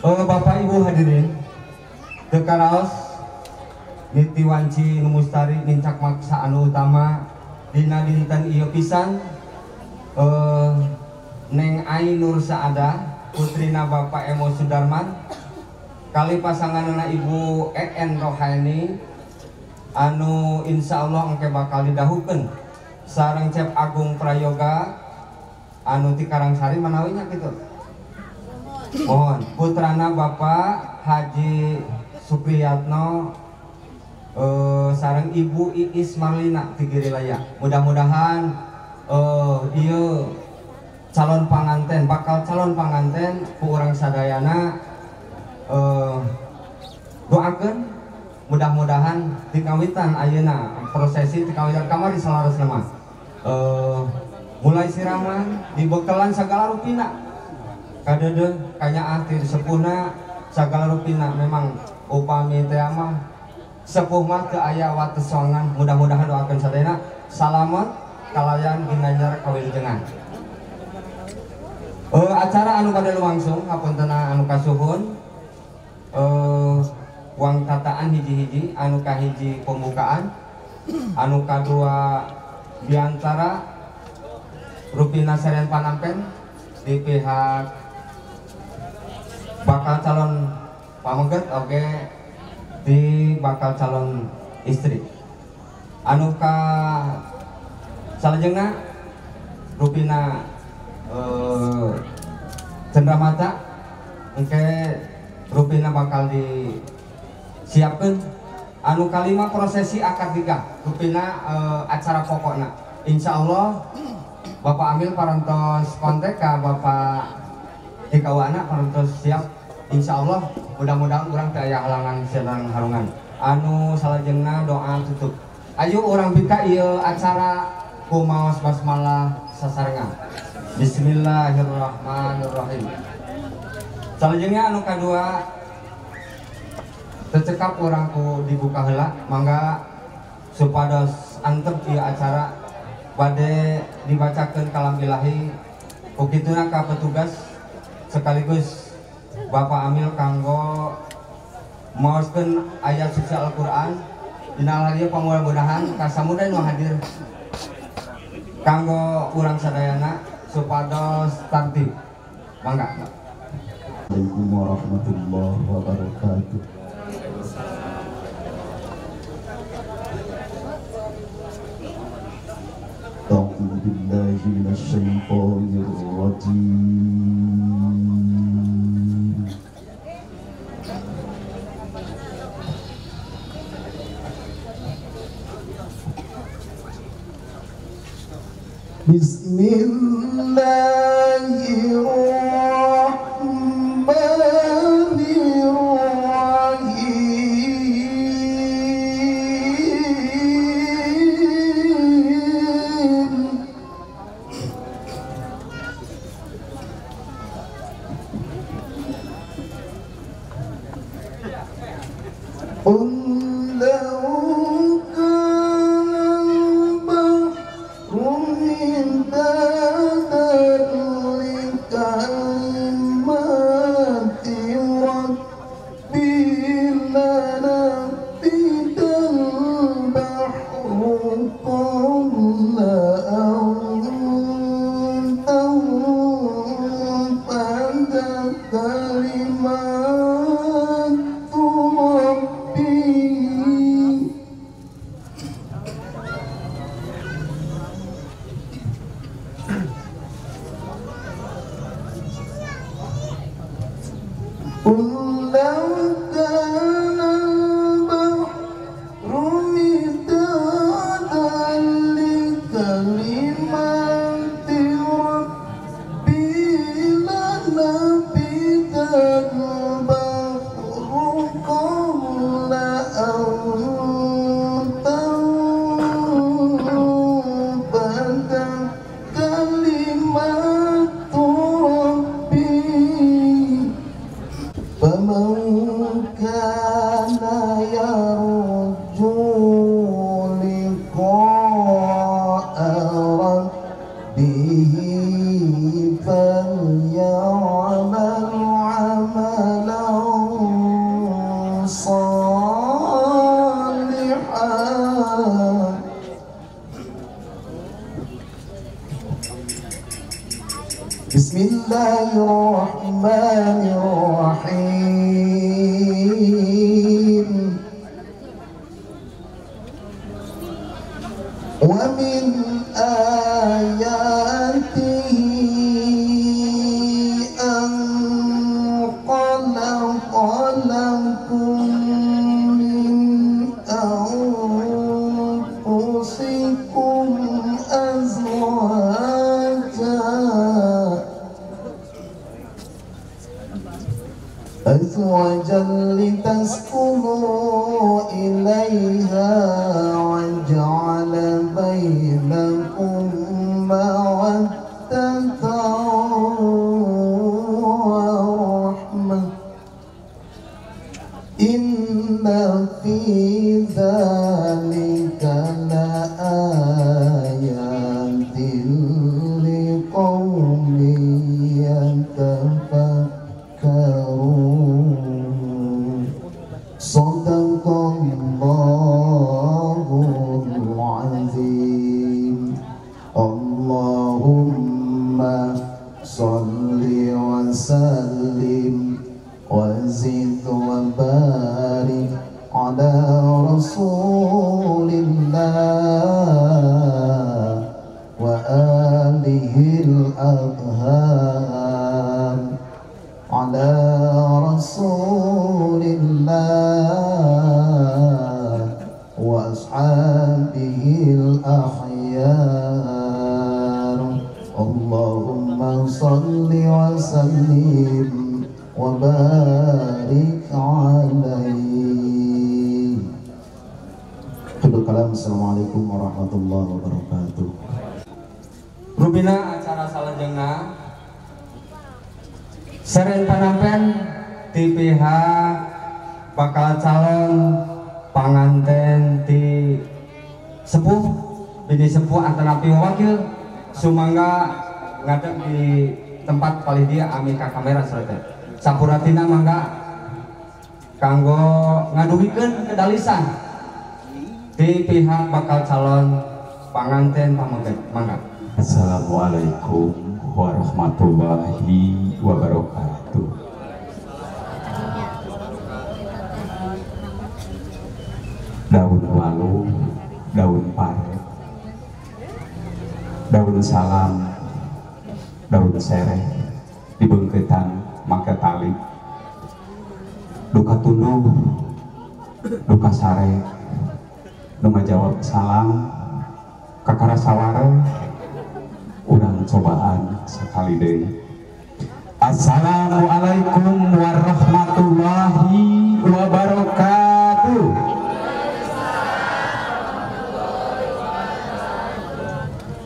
Bapak Ibu hadirin teu karaos niti wanci nu mustari nincak maksa anu utama dina dinten ieu pisan Neng Ainur Saadah putrina Bapak Emo Sudarman kali pasanganna Ibu En Rohaini anu insyaallah engke bakal didahukeun sareng Cep Agung Prayoga anu ti Karangsari manawi nya kitu. Mohon putrana Bapak Haji Supriyatno sareng Ibu Iis Marlina ti Girilaya. Mudah-mudahan ieu calon panganten bakal calon panganten ku urang sadayana doakeun mudah-mudahan dikawitan ayeuna prosesi dikawitan kamari salaresna mah mulai siraman dibekelan sagala rupina kadeudeuh kanyaah ti sepuhna sagala rupina memang upami teh mah sepuh mah teu aya wates soangan. Mudah-mudahan doakeun sadayana salamet kalayan ginanjar kawilujengan. Acara anu bade lumangsung hapuntenna anu kasuhun wang tataan hiji-hiji anu kahiji pembukaan anu kadua diantara rupina Seren Panampen di pihak bakal calon pameget oke di bakal calon istri anu ka salajengna rupina cendramata engke rupina bakal disiapkeun anu kalima prosesi akad nikah rupina acara pokokna. Insyaallah Bapak Amil parantos kontak ka Bapak Dikawana parantos siap. Insyaallah mudah-mudahan urang teu aya halangan sareng harungan. Anu salajengna doa tutup. Ayo urang bika ieu acara ku maos basmalah sasarengan. Bismillahirrahmanirrahim. Salajengna anu kadua tecekap urang ku dibuka heula mangga supados antep ieu acara bade dibacakeun kalam ilahi ku kituna ka petugas sekaligus Bapak Amil kanggo maoskeun ayat suci Al-Qur'an dina hal ieu pamudah-mudahan ka samuda nu hadir kanggo urang sadayana supados tartib. Mangga. Assalamualaikum warahmatullahi wabarakatuh. A'udzu billahi minasy syaithanir rajim. Bismillahirrahmanirrahim. Qul law kana al-bahru midadan likalimati rabbi lanafida al-bahru qabla an tanfada kalimatu rabbi. قل لو كان البحر مدادا لكلمات ربي لنفد البحر قبل أن تنفد كلمات ربي. فمن كان يرجو لقاء ربه فليعمل عملا الله الرحمن الرحيم. ومن آياته أن خلق لكم من أنفسكم أزواجا لتسكنوا إليها وجعل بينكم مودة ورحمة إن في ذلك لآيات لقوم يتفكرون. صدق الله العظيم. اللهم صل وسلم وزد وبارك على رسول الله وآله الأطهار، على رسول الله وأصحابه الأخيار. اللهم صل وسلم وبارك عليه. Assalamualaikum warahmatullahi wabarakatuh. Rupina acara salajengna seren panampen di pihak bakal calon panganten di sepuh bini sepuh antara pihak wakil sumangga ngadeg di tempat paling dia ami ka kamera serta sampuratina mangga kanggo ngadugikeun kedalisan di pihak bakal calon panganten pameget mangga. Assalamualaikum warahmatullahi wabarakatuh. Daun walu, daun pare, daun salam, daun sereh dibengketan make tali. Duka tunduh, duka sare, nu ngajawab salam, kakara saware, urang cobaan sekali deui. Assalamualaikum warahmatullahi wabarakatuh.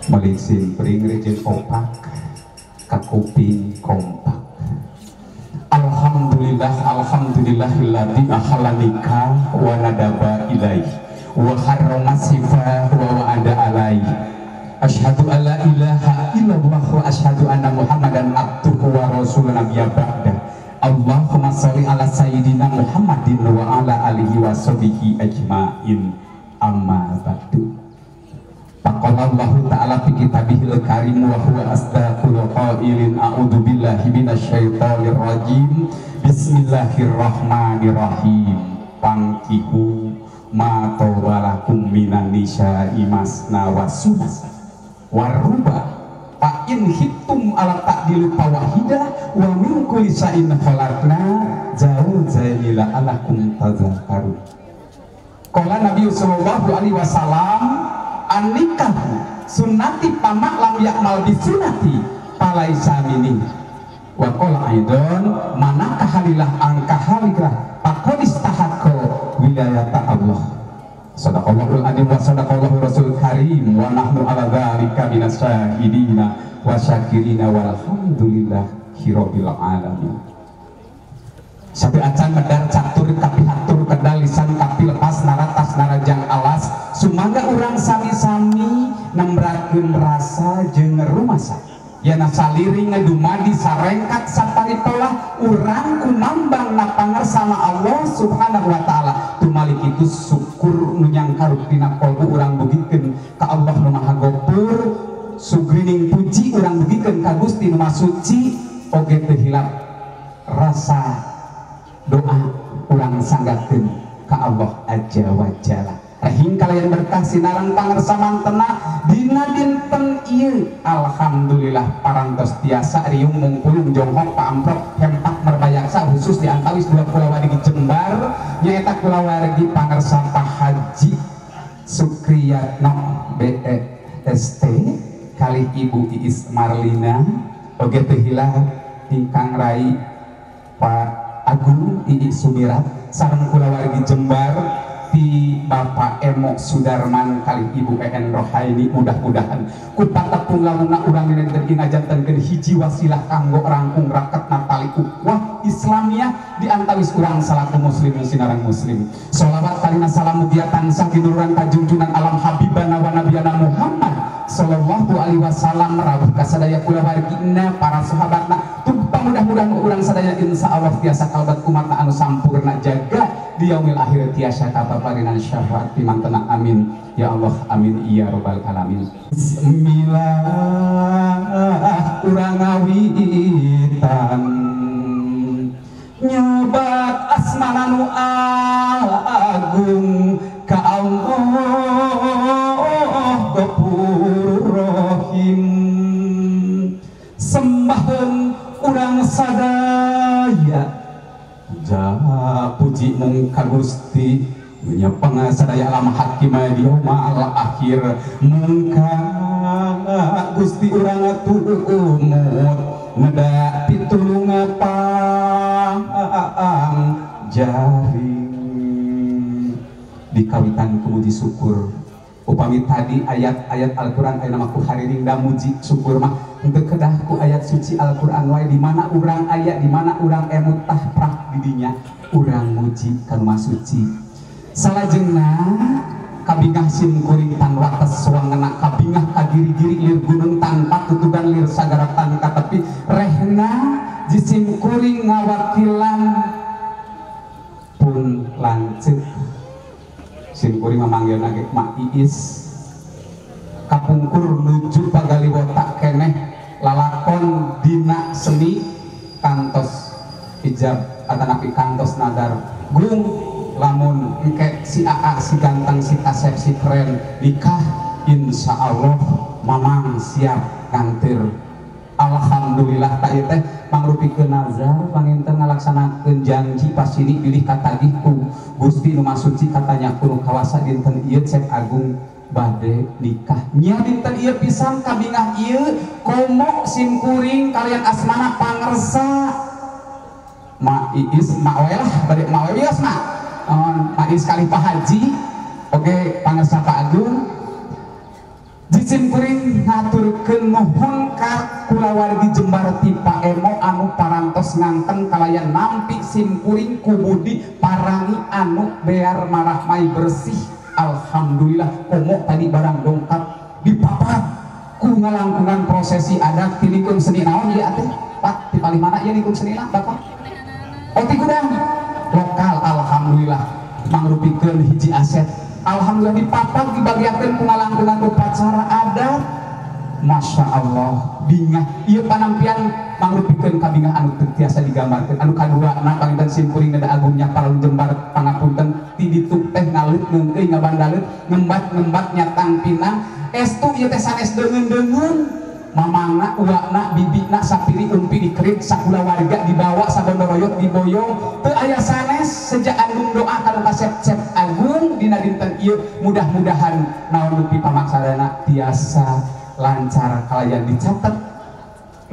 Melik simpring rejeng opak kakuping kompak. Alhamdulillah alhamdulillahilladzi akhalanika wa nadaba ilaih wa harrama sifa wa wa'ada alaih. Asyhadu an la ilaha illallah wa asyhadu anna Muhammadan abduhu wa rasuluhu nabiyya ba'da. Allahumma sholli ala sayyidina Muhammadin wa ala alihi wa sahbihi ajmain. Amma ba'du. Faqala Allahu ta'ala fi kitabihil karim wa huwa asdaqul qailin. A'udzu billahi minasyaitonir rajim. Bismillahirrahmanirrahim. Pankihu ma tawalakum minan nisa'i masna wa sulasa waruba fa in hittum ala ta'dilu fawahidah wa min kulli syai'in khalaqna zawjayn la'allakum tadhakkarun. Qala Nabi sallallahu alaihi wasallam an-nikahu sunnati pamak lam yakmal bisunati falaisa minni. Wa qala aidon manaka halilah angka halilah faqad istahaqqa wilayata Allah. Sadaqallahul azim wa sadaqallahu rasul karim wa nahnu ala dzalika minasyahidina wa syakirina walhamdulillahi rabbil alamin. Sampai acan medar catur kapi hatur kedalisan kapi lepas naratas narajang alas sumangga urang sami-sami nembrakeun rasa jeung rumasa yana saliri ngedumadi sarengkat saparitolah urang kumambang napangersana Allah subhanahu wa ta'ala. Tumalik itu syukur nu nyangkaruk dina kolbu urang dugikeun ka Allah nu Maha Gopur, sugrining puji urang dugikeun ka Gusti nu Maha Suci. Rasa doa urang sanggakeun ka Allah Azza wa Jalla. Rahing kalian berkah sinareng pangersa mantena dina dinten ieu alhamdulillah parantos tiasa riung mungkulung jonghok paamprok hempak merbayaksa khusus di antawis dua kulawargi Jembar nyaeta kulawargi pangersa Pak Haji Sukriyatno BEST kali Ibu Iis Marlina oge teu hilap ingkang rai Pak Agung Ii Sumirat sareng kulawargi Jembar ti Bapak Emo Sudarman kali Ibu En Rohaini mudah-mudahan ku patepung lamunna urang dinten ieu ngajantenkeun hiji wasilah kanggo rangkung raketna tali ukhuwah Islamiyah di antawis urang salaku muslimin sinareng muslim. Sholawat kalina salam mugia tansah ginuluran kajunjunan alam habibana wa nabiyana Muhammad sallallahu alaihi wasallam rawuh kasadaya kulawargina para sahabatna tugpa mudah-mudahan urang sadaya insyaallah tiasa kalbat umatna anu sampurna jaga di yaumil akhir tiasa kapaparinan syafaat mantena amin ya Allah amin ya robbal alamin. Bismillah urang ngawitan nyebat asmana nu agung ka Allah Ghafurur Rahim sembaheun urang sadaya puji mung ka Gusti nyepeng sadaya alam hakim di yaumil akhir mung ka Gusti urang tumut neda pitulung pang jaring dikawitan ku muji syukur upami tadi ayat-ayat Al-Qur'an aya nama ku hariring da muji syukur mah henteu kedah ku ayat suci Al-Qur'an wae di mana urang aya di mana urang emut tah prak di dinya urang muji ka nu suci salajengna kabingah sim kuring tan wates wangena kabingah kagiri-giri lir gunung tanpa tutugan lir sagara tanpa tepi rehna jisim kuring ngawakilan pun lanceuk sim kuring mamanggilna ge Mak Iis kapungkur nuju pagaliwota keneh lalakon dina seni kantos ijab atanapi kantos nadar gung lamun engke si AA si ganteng si kasep si keren nikah insya Allah mamang siap ngantir. Alhamdulillah tak ieu teh mangrupikeun nazar panginten ngalaksanakeun janji pasini bilih katagih ku Gusti nu Maha Suci katanya ku nu kawasa dinten ieu Cep Agung bade nikah nya dinten ieu pisan kabingah ieu komo sim kuring kalian asmana pangersa Ma Iis ma we lah bade ma we wios ma Ma Iis kali Pak Haji oke pangersa Pak Agung jisim kuring ngaturkeun nuhun ka kulawargi Jembar ti Pak Emo anu parantos ngangten kalayan nampi sim kuring ku budi parangi anu bear marahmai bersih. Alhamdulillah komo tadi barang dongkap dipapat ku ngalangkungan prosesi adat ti nikung seni naon ieu teh Pak ti palih mana ieu nikung seni lah Bapak? Oh ti gudang lokal. Alhamdulillah mangrupikeun hiji aset. Alhamdulillah dipapat dibagiakeun ku ngalangkungan upacara adat. Masya Allah bingah ieu panampian mangrupikeun kabingah anu teu tiasa digambarkeun. Anu kaduana panginten sim kuring neda agungnya paralun Jembar pangapunten ti ditu teh ngaleut ngeungkeuy ngabandaleut ngembat-ngembat nyatang pinang estu ieu teh sanes deungeun-deungeun mamangna uakna bibina sapiri umpi dikerit sakulawarga dibawa sabondoroyot diboyong teu aya sanes sejak andung doa ka nu kasep Cep Agung dina dinten ieu mudah-mudahan naon dupi pamaksadana tiasa lancar kalayan dicatet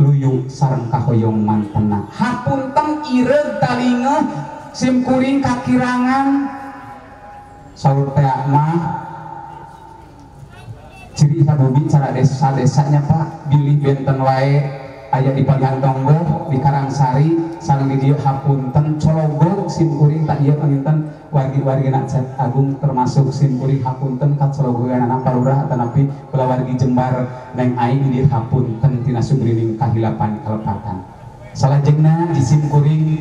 luyu sareng kahoyong mantena. Hapunten ireug talinge sim kuring kakirangan saur teh mah ciri sabumi cara desa-desanya Pak bilih benten wae aya di Palihan Tonggoh di Karangsari sareng di dieu hapunten cologog sim kuring tak ieu panginten wargi-wargi Cep Agung termasuk sim kuring hapunten ka cologoganana Palurah atanapi kulawargi Jembar neng aing di dieu hapunten tina sugrining kahilapan kalepatan. Salajengna di sim kuring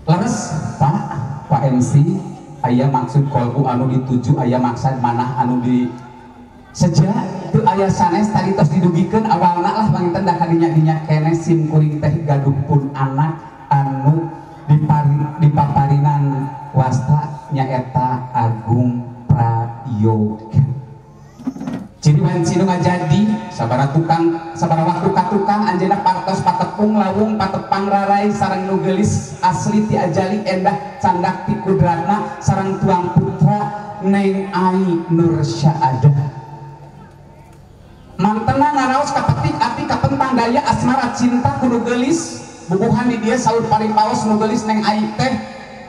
leres Pak Pak MC aya maksud kolbu anu dituju aya maksud manah anu di sejak teu aya sanes tadi tos didugikeun awalna lah panginten da kadinya-dinya keneh sim kuring teh gaduh pun anak anu Sabara tukang sabara waktu ka tukang anjeunna partos patepung lawung patepang rarai sareng nu geulis asli ti ajali endah candak ti kudratna sareng tuang putra Neng Ai Nur Syaadah. Mantena ngaraos kapetik ati kapentang daya asmara cinta kudu geulis bubuhan di dia saur paling paos nu geulis Neng Ai teh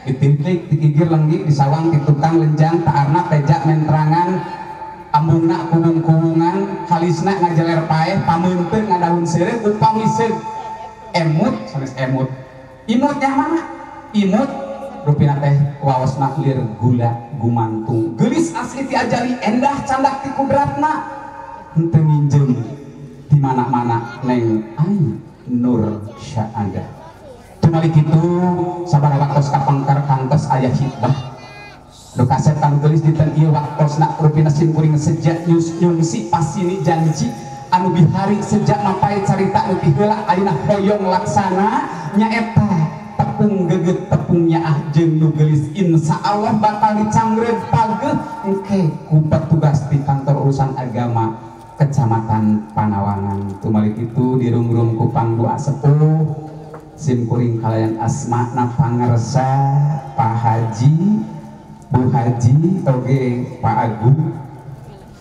ditimplik dikigir lenggik disawang ti tukang lenjang taarna teja mentrangan ambungna kuwung-kuwungan halisna ngajeler paeh pameunteun ngadaun seureuh upami seug emut sanes emut imutnya mana imut rupina teh waosna lir gula gumantung geulis asli ti ajali endah candak ti kudratna henteu nginjeum di mana-mana Neng Ai Nur Syaadah. Tumali kitu sabaraha waktos kapengker kantos aya hitbah nu kasep kanu geulis dinten ieu waktosna rupina simkuring sejak nyungsi pasini janji anu bihari sejak mapai carita nu tiheula ayeuna hoyong laksana nyaeta tepung geget tepungnya ah jeung nu geulis insyaallah bakal dicangreud pageuh engke ku petugas di kantor urusan agama Kecamatan Panawangan. Tumali kitu dirung-rung ku pangdoa sepuh simkuring kalayan asma na pangersa Pak Haji Bu Haji oge Pak Agung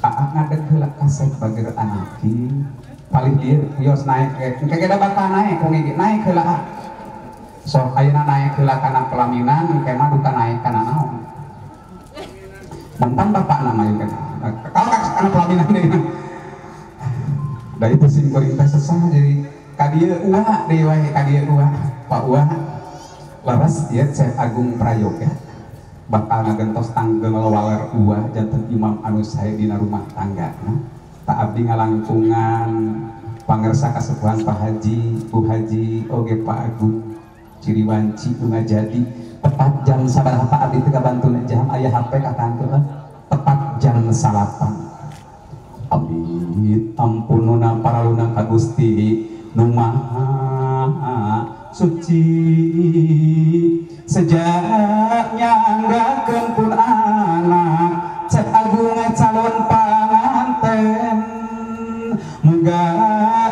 aa ngadeg heula kasep bager anaki palih dieu wios naek engke ge bakal naek ku ngigi naek heula ah sok ayeuna naek heula kana pelaminan engke mah duka naek kana naon mantan bapak nama ieu kan kalau kana pelaminan deui da itu simkuring teh sesah jadi ka dieu uwa deui wae ka dieu uwa Pak Uwa leres ieu Cep Agung Prayoga bakal ngagentos tanggeng waler uwa janten imam anu sae dina rumah tangga tak abdi ngalangkungan pangersa kasepuhan Pak Haji Bu Haji oge Pak Agung Ciriwanci nu ngajadi tepat jam sabaraha Pak abdi teu kabantuna jam aya HP ka kantor tepat jam 9. Abdi tampununa paraluna ka Gusti nu Maha Suci sejak nyanggakeun pun anak Cep Agung calon panganten muga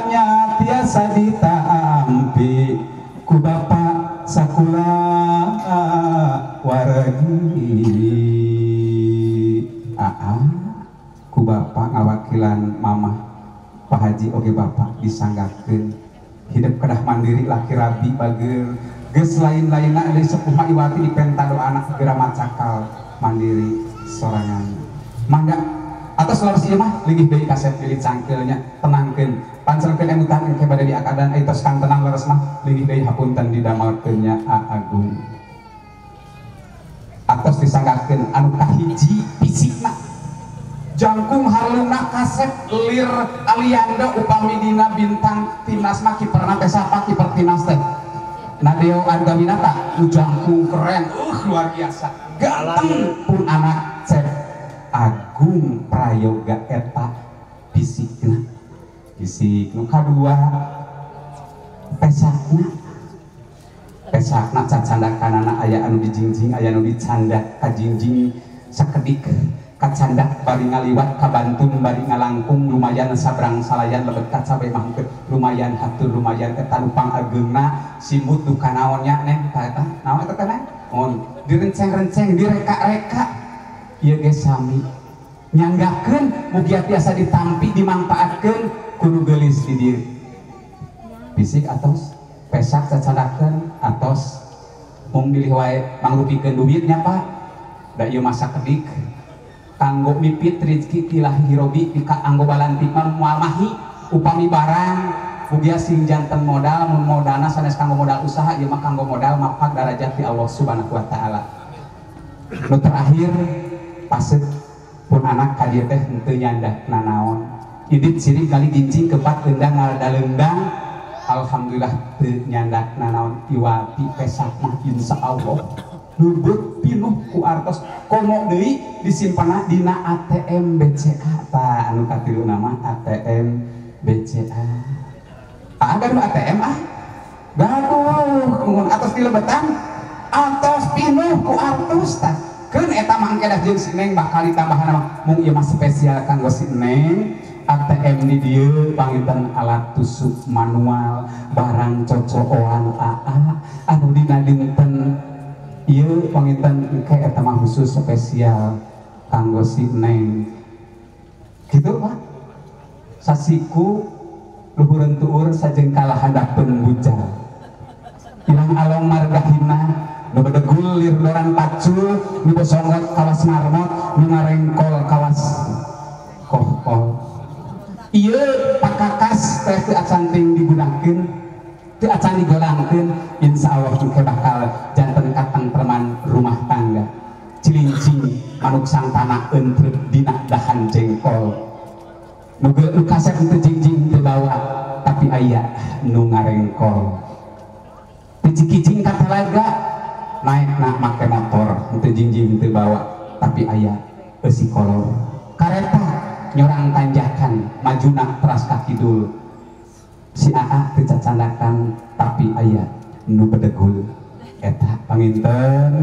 nya tiasa ditampi ku bapak sakula wargi aa ku bapak ngawakilan mamah Pak Haji oge bapak disanggakeun hidup kedah mandiri laki rabi bager geus lain-lainna deui sepuh mah iwati dipenta doa anak segera macakal mandiri sorangan mangga atos leres ieu mah linggih deui kasep pilih cangkeulnya tenangkeun pancerkeun emutan engke bade diakadan ai tos kang tenang leres mah linggih deui hapunten didamelkeun nya Agung atos disanggakeun anu kahiji fisikna jangkung harlungna kasep lir aliando upami dina bintang timnas mah kiperna teh sapa kiper timnas teh Nadeo Argawinata nu jangkung keren luar biasa ganteng pun anak Cep Agung Prayoga eta fisikna fisik nu kadua pesakna pesakna cacandakanana aya anu dijingjing aya anu dicandak kajingjing sakedik kacandak bari ngaliwat kabantun bari ngalangkung lumayan sabrang salayan lebet kacabe mah lumayan hatur lumayan eta nu pangageungna simut duka naon nya neng tah eta naon eta teh neng mun direnceng-renceng direka-reka ieu ge sami nyanggakeun mugia tiasa ditampi dimanfaatkeun kudu geulis di dieu fisik atos pesak cacandakeun atos mung bilih wae mangrupikeun duitnya Pak da ieu masa kedik kanggo mipit rezeki tilah hirobi dika anggo balantik mah moal mahi upami barang mugia sing janten modal mun modalna sanes kanggo modal usaha ieu mah kanggo modal mapak darajat ti Allah Subhanahu wa taala. Nu terakhir paseut pun anak ka dieu teh henteu nyandah nanaon idit sirik kali gincing kepat endang ngadaleundang alhamdulillah teu nyandak nanaon iwati pesak mah insyaallah lubut pinuh ku artos komo deui disimpenna dina ATM BCA tah anu katilu nama ATM BCA ah gaduh ATM ah gaduh mun atos dilebetan atos pinuh ku artos tah keun eta mah engke dah jeung si Neng bakal ditambahan mah mung ieu mah spesial kanggo si Neng ATM di dieu panginten alat tusuk manual barang cocoan AA anu dina dinten ieu panginten engke eta mah khusus spesial kanggo si Neng gitu Pak. Sasiku luhureun tuur sajengkal handapeun bujal ilang along margahina nu bedegul lir doran pacul nu bosongot kawas marmot nu ngarengkol kawas kohkol. Ieu pakakas teh teu acan ting digunakeun teu acan digolangkeun, insyaallah engke bakal janten katentreman rumah tangga. Cilincing manuk sangtana entrep dina dahan jengkol nu kasep teu jingjing teu bawa tapi aya nu ngarengkol. Teu cikijing ka talaga naekna make motor teu jingjing teu bawa tapi aya eusi kolor. Kareta nyorang tanjakan majuna teras ka kidul si AA teu cacandakan tapi aya nu bedegul. Eta panginten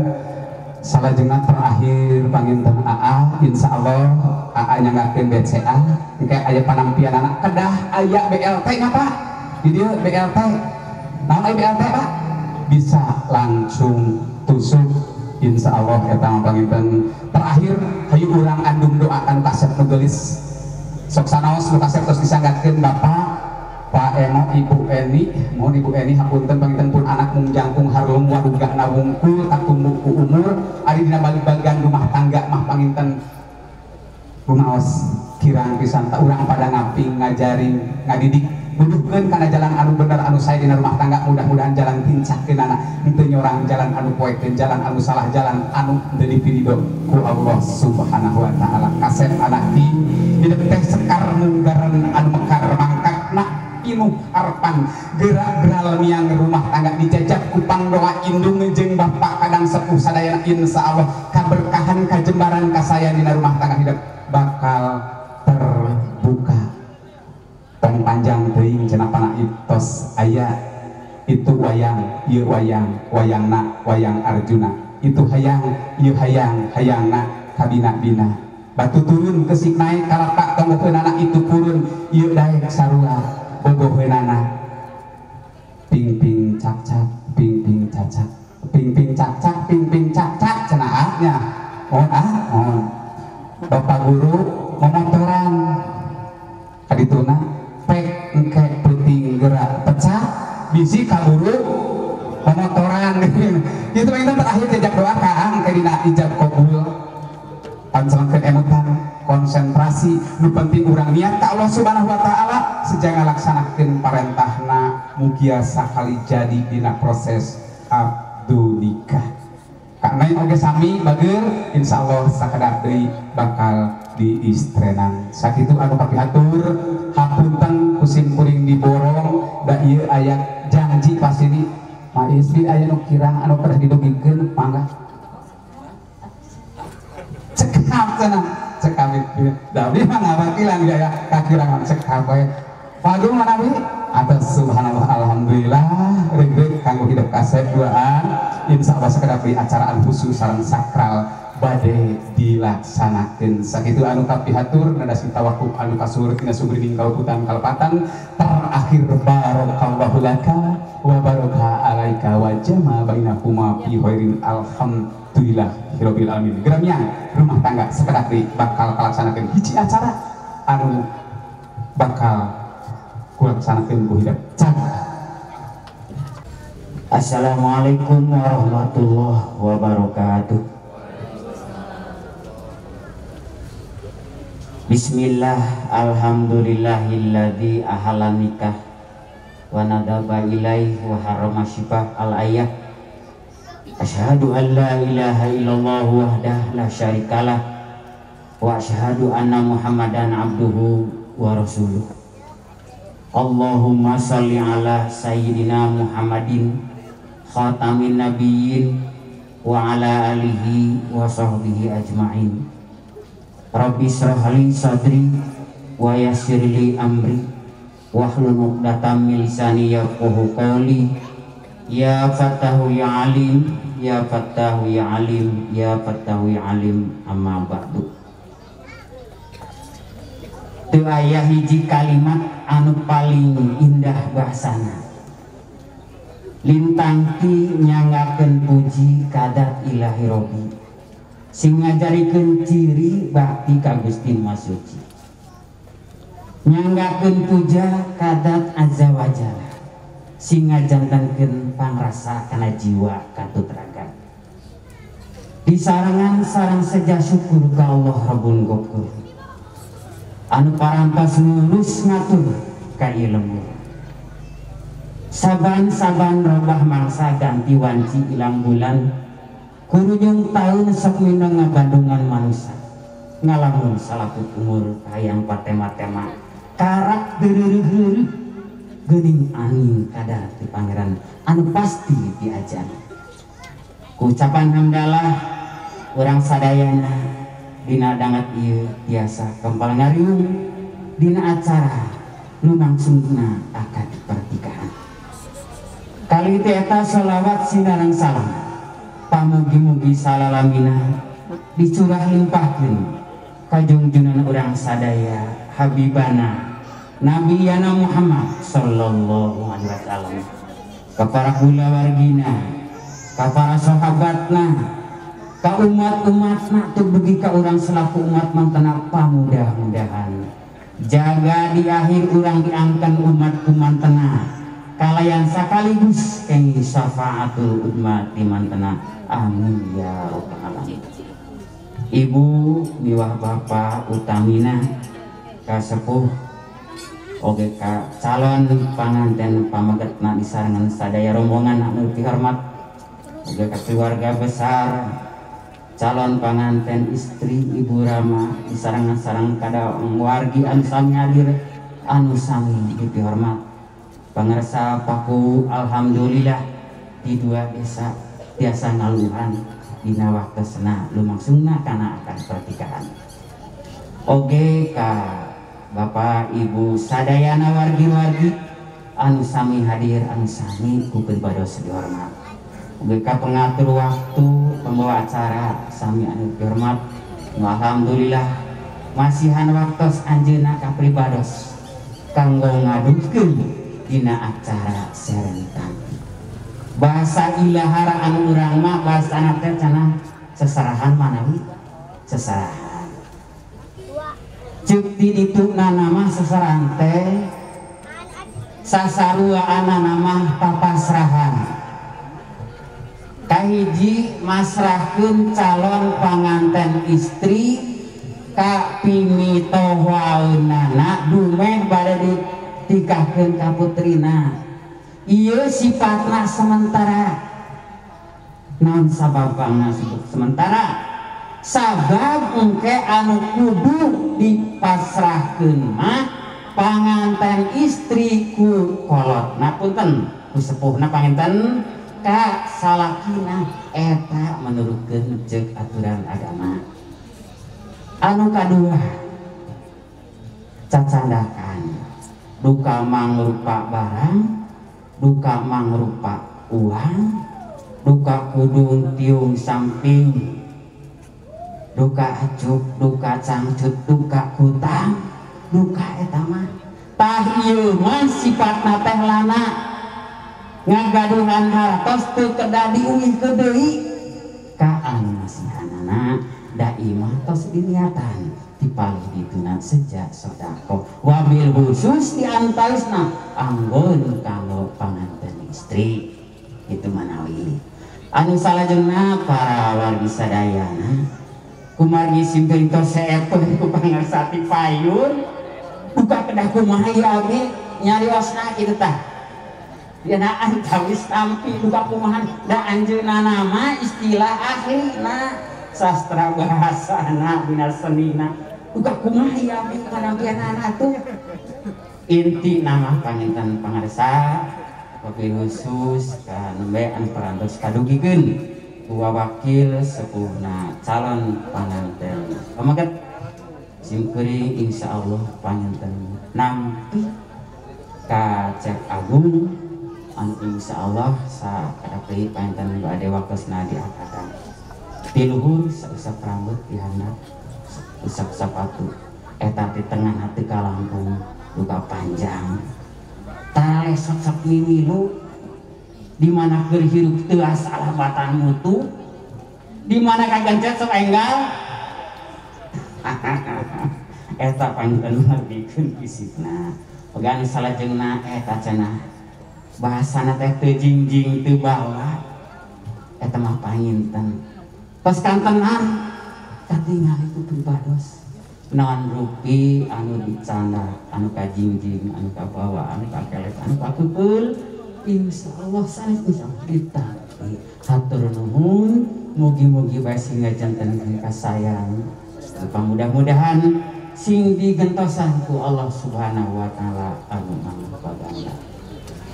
salajengna terakhir panginten AA insyaallah AA nyanggakeun BCA engke aya panampianana kedah aya BLT nya Pak di dieu BLT naon aya BLT Pak bisa langsung tusuk insyaallah. Eta mah panginten terakhir hayu urang andung doa anu kasep nu geulis sok sanaos nu kasep tos disanggakeun Bapak Pak Eno Ibu Eni mohon Ibu Eni hapunten panginten pun anak mung jangkung harlum warugahna wungkul katumbuh ku umur ari dina balik-balikan rumah tangga mah panginten rumaos kirang pisan ta urang pada ngaping ngajarin ngadidik nuduhkeun kana jalan anu bener anu sae dina rumah tangga. Mudah-mudahan jalan tincakeunana henteu nyorang jalan anu poekeun jalan anu salah jalan anu teu dipirido ku Allah Subhanahu wa taala. Kasep anak di hidup teh sekar munggaran anu mekar mangkakna pinuh arpan gerak geral miang rumah tangga dijajab kupang doa indung jeung bapak kadang sepuh sadayana insyaallah kaberkahan kajembaran kasayan dina rumah tangga hidup bakal terbuka. Tong panjang teuing cenah pana itos aya itu wayang ieu wayang wayangna wayang Arjuna itu hayang ieu hayang hayangna kabina-bina batu turun kesik naik kalapak tonggoheunana itu purun ieu daek sarua bogoheunana ping-ping cak-cak ping-ping cacak ping-ping cak-cak ping-ping cak-cak cenah nya mohon ah mohon bapak guru momotoran kadituna pek engke peuting gerak pecah bisi kaburu momotoran itu panginten terakhir jejak doa ka engke dina ijab qabul pancelengkeun emutan konsentrasi nu penting urang niat ka Allah Subhanahu wa taala sejak ngalaksanakeun parentahna mugia sakali jadi dina proses abdu nikah. Karena oge sami bageur insyaallah sakedap deui bakal diistrenan. Sakitu anu kapihatur hapunten kusim kuring diborong da ieu aya janji pasini ma istri aya nu kirang anu pernah didugikeun mangga cekap cenah cekap itu da abdi mah ngawakilan gaya kakirangan cekap bae Pagung mana bi atas subhanallah alhamdulillah regrek kanggo hidup kasep duaan insyaallah sakedap di acara anu khusus sareng sakral bade dilaksanakeun. Sakitu anu kapihatur nadasi tawakuf anu kasuhur tina sugrining kauputan kalepatan terakhir barakallahu laka wa baraka alaika wa jama bainakuma fi khairin alhamdulillahirabbil alamin. Geramiang rumah tangga sakedap di bakal kalaksanakeun hiji acara anu bakal kulaksanakeun ku hidup. Assalamualaikum warahmatullahi wabarakatuh. Bismillah, alhamdulillahilladzi ahala nikah wa nadaba ilaih wa harrama syifah al-ayah. Asyhadu an la ilaha illallah wahdah la syarikalah wa asyhadu anna Muhammadan abduhu wa rasuluh. Allahumma shalli ala sayyidina Muhammadin khatamin nabiyyin wa ala alihi wa sahbihi ajma'in. Rabbi shrah li sadri wa yassir li amri wahlul 'uqdatam min lisani yafqahu qawli. Ya Fattahu ya Alim, ya Fattahu ya Alim, ya Fattahu ya Alim, amma ba'du. Teu aya hiji kalimat anu paling indah bahasana lintang ti nyanggakeun puji kadat ilahi robbi sing ngajarikeun ciri bakti ka Gusti Maha Suci nyanggakeun puja kadat azza wajalla sing ngajantenkeun pangrasa kana jiwa katut raga disarengan sareng seja syukur ka Allah Rabbul Ghafur anu parantos lulus ngatur ka ieu lembur saban-saban robah mangsa ganti wanci ilang bulan kurujung taun sok minang ngabandungan manusia ngalamun salakut umur hayang patema-tema karak deureuh-reuh geuning angin kadar ti pangeran anu pasti diajar. Ucapan hamdalah urang sadayana dina dangat ieu tiasa kempal ngariung dina acara nu langsungna akad pernikahan. Kali teh eta sholawat sinareng salam pamugi-mugi salalamina dicurah limpahkeun ka jungjungan urang sadaya habibana Nabiyana Muhammad sallallahu alaihi wasallam ka para kulawargina ka para sahabatna ka umat-umatna teu dugi ka urang selaku umat mantena pamudah-mudahan jaga di akhir urang diangkan umat kumantena kalayan sakaligus eng syafaatul udma di mantena amin ya rabbal alamin. Ibu miwah bapak utamina kasepuh oge ka calon panganten pamegetna disarengan sadaya rombongan anu dihormat oge ka keluarga besar calon panganten istri Ibu Rama disarengan sareng kada wargi anu sami hadir anu sami dihormat. Pangersa paku alhamdulillah di dua desa tiasa ngaluhan dina waktosna lumangsungna kana akan pernikahan. Oge ka Bapak Ibu sadayana wargi-wargi anu sami hadir anu sami ku pribados dihormat. Oge ka pengatur waktu pembawa acara sami anu dihormat. Alhamdulillah masihan waktos anjeunna ka pribados kanggo ngadugkeun dina acara serentan. Bahasa ilahara anu urang mah bahasana teh cenah seserahan manawi seserahan. Ceuk ti dituna mah seserahan teh sasaruaanana mah papasrahan. Kahiji masrahkeun calon panganten istri ka pimitohaeunana dumeh bade ditikahkeun ka putrina. Ieu sifatna sementara. Naon sababna sementara? Sabab engke anu kudu dipasrahkeun mah panganten istri ku kolotna punten ku sepuhna panganten ka salakina eta menurutkeun ceuk aturan agama. Anu kadua cacandakan duka mangrupa barang, duka mangrupa uang, duka kudung tiung samping, duka acuk, duka cangcut, duka kutang, duka eta mah. Tah ieu mah sifatna teh lana ngagaduhan hartos teu kedah diuihkeun deui ka anu masihanana da ieu mah tos diniatan dipalih dituna sejak sedekah wabil khusus diantawisna anggon kanggo panganten istri itu manawi. Anu salajengna para wargi sadayana kumargi simpeun tos seepeun ku pangersa ti payun buka kedah kumaha ieu abdi nyariosna kitu tah dina antawis tampi duka kumaha da anjeunna nama istilah ahlina sastra bahasana dina senina duka kumaha ieu abdi panampianana tuh. Inti nama panginten pangarsa wabil khusus ka nembe anu parantos kadugikeun dua wakil sepuhna calon panganten pameget simkuring insyaallah panganten nampi ka Cek Agung anu insyaallah sakadapri panganten bade waktosna diangkatan ti luhur sausap rambut di handap usap sepatu Eta di tengah hati kalangkung luka panjang. Tare sok-sok mimilu di mana keur hirup teu salah batan mutu, di mana kagencet sok enggal. Eta panginten ngartikeun fisikna. Pegang salajengna eta cenah bahasana teh teu jingjing teu bawa. Eta mah panginten. Tos kantenan katingali ku pribados. Non rupi anu dicanda, anu kajingjing, anu kabawa, anu kakelet, anu kakeul, insyaallah sanes insyaallah ditampi. Hatur nuhun, mugi-mugi bae sing ngajanten kasayang. Mudah-mudahan sing digentosan ku Allah Subhanahu wa taala anu maha paganda.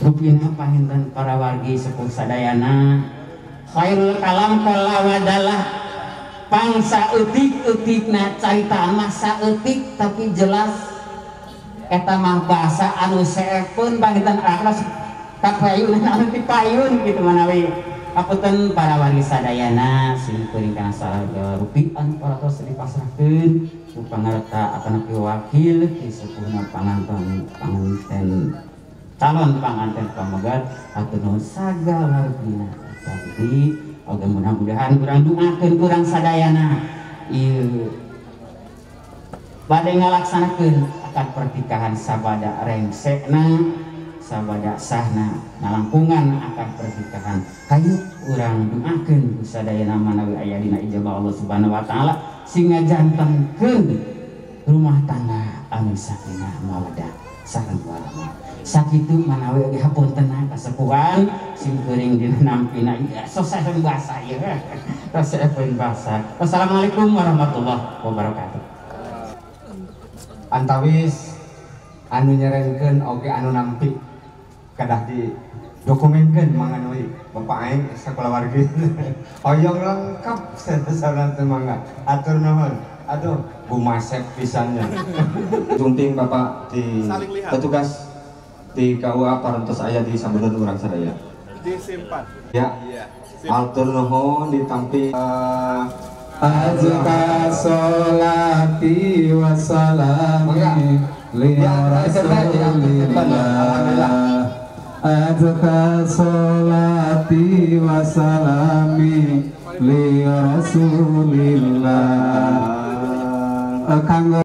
Rupina panginten para wargi sepuh sadayana, khairul kalam qala wadalah. Pangsa eutik-eutikna carita mah saeutik tapi jelas eta mah bahasa anu seepun panginten akhlas kapayun anu dipayun kitu manawi. Hapunten para wargi sadayana sing kuring kana salah rupi anu paratos dipasrahkeun ku pangarta atanapi wakil ti sepuhna panganten panganten calon panganten pamegat hatur nuhun sagala rupina. Tapi oke, mudah-mudahan kurang doakeun kurang sadayana ieu bade ngalaksanakeun akad pernikahan sabada rengsekna sabada sahna ngalangkungan akad pernikahan. Hayu urang doakeun ku sadayana manawi aya dina ijabah Allah Subhanahu wa taala sing ngajantenkeun rumah tangga anu sakinah mawaddah sareng warahmah. Sakitu manawi oge hapuntenna kasepuhan sing kuring dina nampina ieu soseh bahasa ieu. Soseh bahasa. Wassalamualaikum warahmatullahi wabarakatuh. Antawis anu nyerenkeun oge anu nampi kedah di dokumenkeun manganui bapak aing sakulawargi. Hoyong lengkap sadayana teh mangga. Atur nuhun. Aduh, Bu Masep pisannya. Junting bapak di petugas di KUA parantos aya di sambutan urang sadaya. Disimpan. Ya. Atur nuhun ditampi azka sholati wa salami li rasulillah. Azka sholati wa salami li rasulillah. Kanggo